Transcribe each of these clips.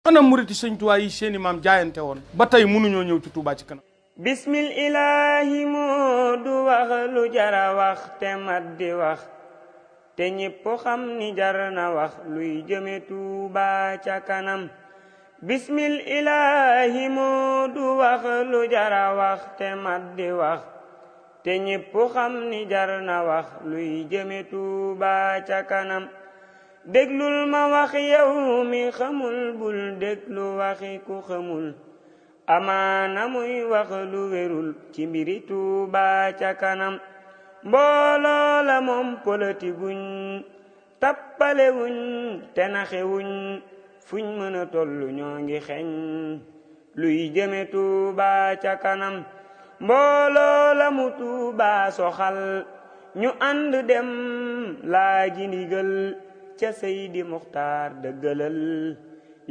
ana muriti sëñ Tuubaa yi seeni maam jaayante woon ba tey mënuñoo ñëw ci Tuubaa ci kanam. bismil ilaahi moo du wax lu jara wax te mat di wax te ñépp xam ni jar na wax luy jëme Tuubaa ca kanam. bismil ilaahi moo du wax lu jara wax te mat di wax te ñépp xam ni jar na wax luy jëme Tuubaa ca kanam. déglul ma wax yow mi xamul bul déglu waxi ku xamul amaana muy wax lu wérul ci mbiri Tuubaa ca kanam. mbooloo la moom poloti guñ tappale wuñ te naxe wuñ fuñ mën a tollu ñoo ngi xeeñ luy jëme Tuubaa ca kanam. mbooloo la mu Tuubaa soxal ñu ànd dem laaji ndigal ca Seydi Muxtaar dëggalal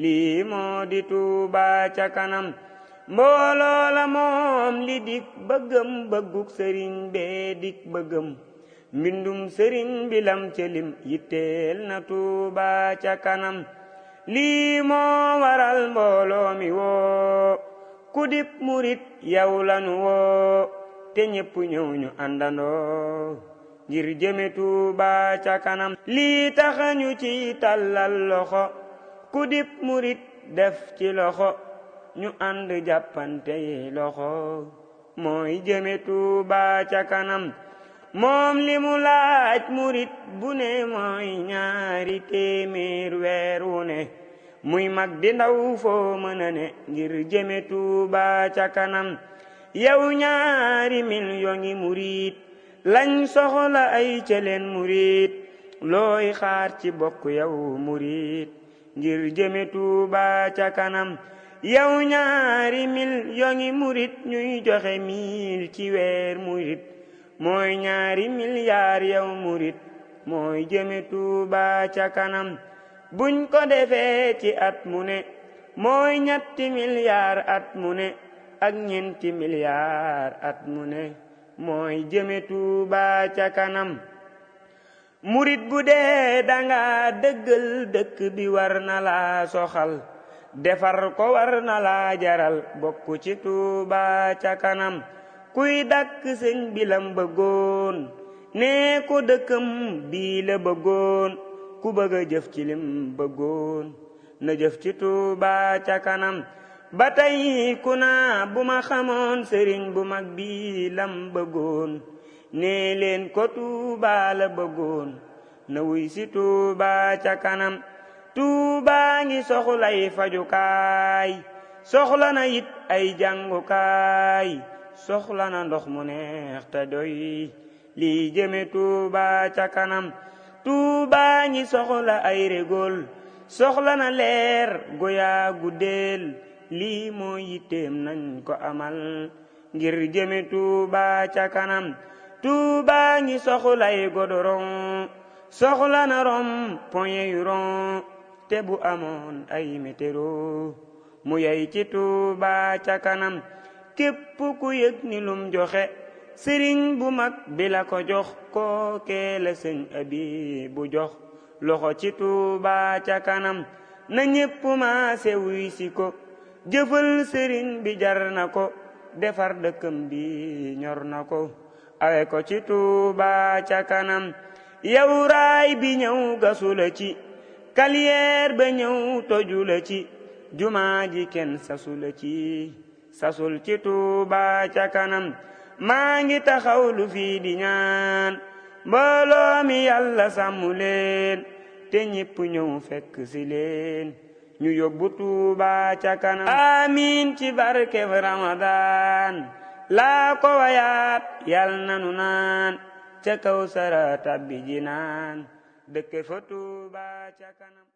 lii moo di Tuubaa ca kanam. mbooloo la moom li dik bëggam bëgguk sëriñ bee dik bëggam mbindum sëriñ bi lam ca lim yitteel na Tuubaa ca kanam. lii moo waral mbooloo mi woo ku dip murit yow lanu woo te ñépp ñëw ñu àndandoo ngir jëme Tuubaa ca kanam. lii taxañu ci tàllal loxo ku dip murit def ci loxo ñu ànd jàppante yi loxo mooy jëme Tuubaa ca kanam. moom li mu laaj murit bu ne mooy ñaari téeméer weer wu ne muy mag di ndaw foo mën a ne ngir jëme Tuubaa ca kanam. yow ñaari million yi murit lañ soxla ay cëleen murit looy xaar ci bokk yow murit ngir jëme Tuubaa ca kanam. yow ñaari million yi murit ñuy joxe 1000 ci weer murit mooy ñaari milliards yow murit mooy jëme Tuubaa ca kanam. buñ ko defee ci at mu ne mooy 3 milliards at mu ne ak 4 milliards at mu ne mooy jëme Tuubaa ca kanam. murit bu dee danga dëggal dëkk bi war na la soxal defar ko war na la jaral bokku ci Tuubaa ca kanam. kuy dàkk sëñ bi lam bëggoon nee ko dëkkam bii la bëggoon ku bëgg a jëf ci lim bëggoon na jëf ci Tuubaa ca kanam. ba tey ku naa bu ma xamoon sëriñ bu mag bi lam bëggoon nee leen ko Tuubaa la bëggoon na wuy si Tuubaa ca kanam. Tuubaa ngi soxlay fajukaay soxla na it ay jàngukaay soxla na ndox mu neex te doy lii jëme Tuubaa ca kanam. Tuubaa ngi soxla ay régol soxla na leer goyaa guddeel lii moo yitteem nañ ko amal ngir jëme Tuubaa ca kanam. Tuubaa ngi soxla ay godoron soxla na rom point yu ron te bu amoon ay météro mu yey ci Tuubaa ca kanam. képp ku yëg ni lum joxe sëriñ bu mag bi la ko jox kookee la sëñ abi bu jox loxo ci Tuubaa ca kanam. na ñépp maase wuy si ko jëfal sëriñ bi jar na ko defar dëkkam bi ñor na ko awe ko ci Tuubaa ca kanam. yow raay bi ñëw gasu la ci carrière ba ñëw toju la ci jumaa ji kenn sasu la ci sasul ci Tuubaa ca kanam. maa ngi taxaw lu fii di ñaan mbooloo mi Yàlla sàmm leen te ñépp ñëw fekk si leen ñu yóbbu Tuubaa ca kanam. amiin ci barkeb Ramadan laa ko wayaat yal nanu naan ca kaw sara tabbi ji naan dëkke fa Tuubaa ca kanam.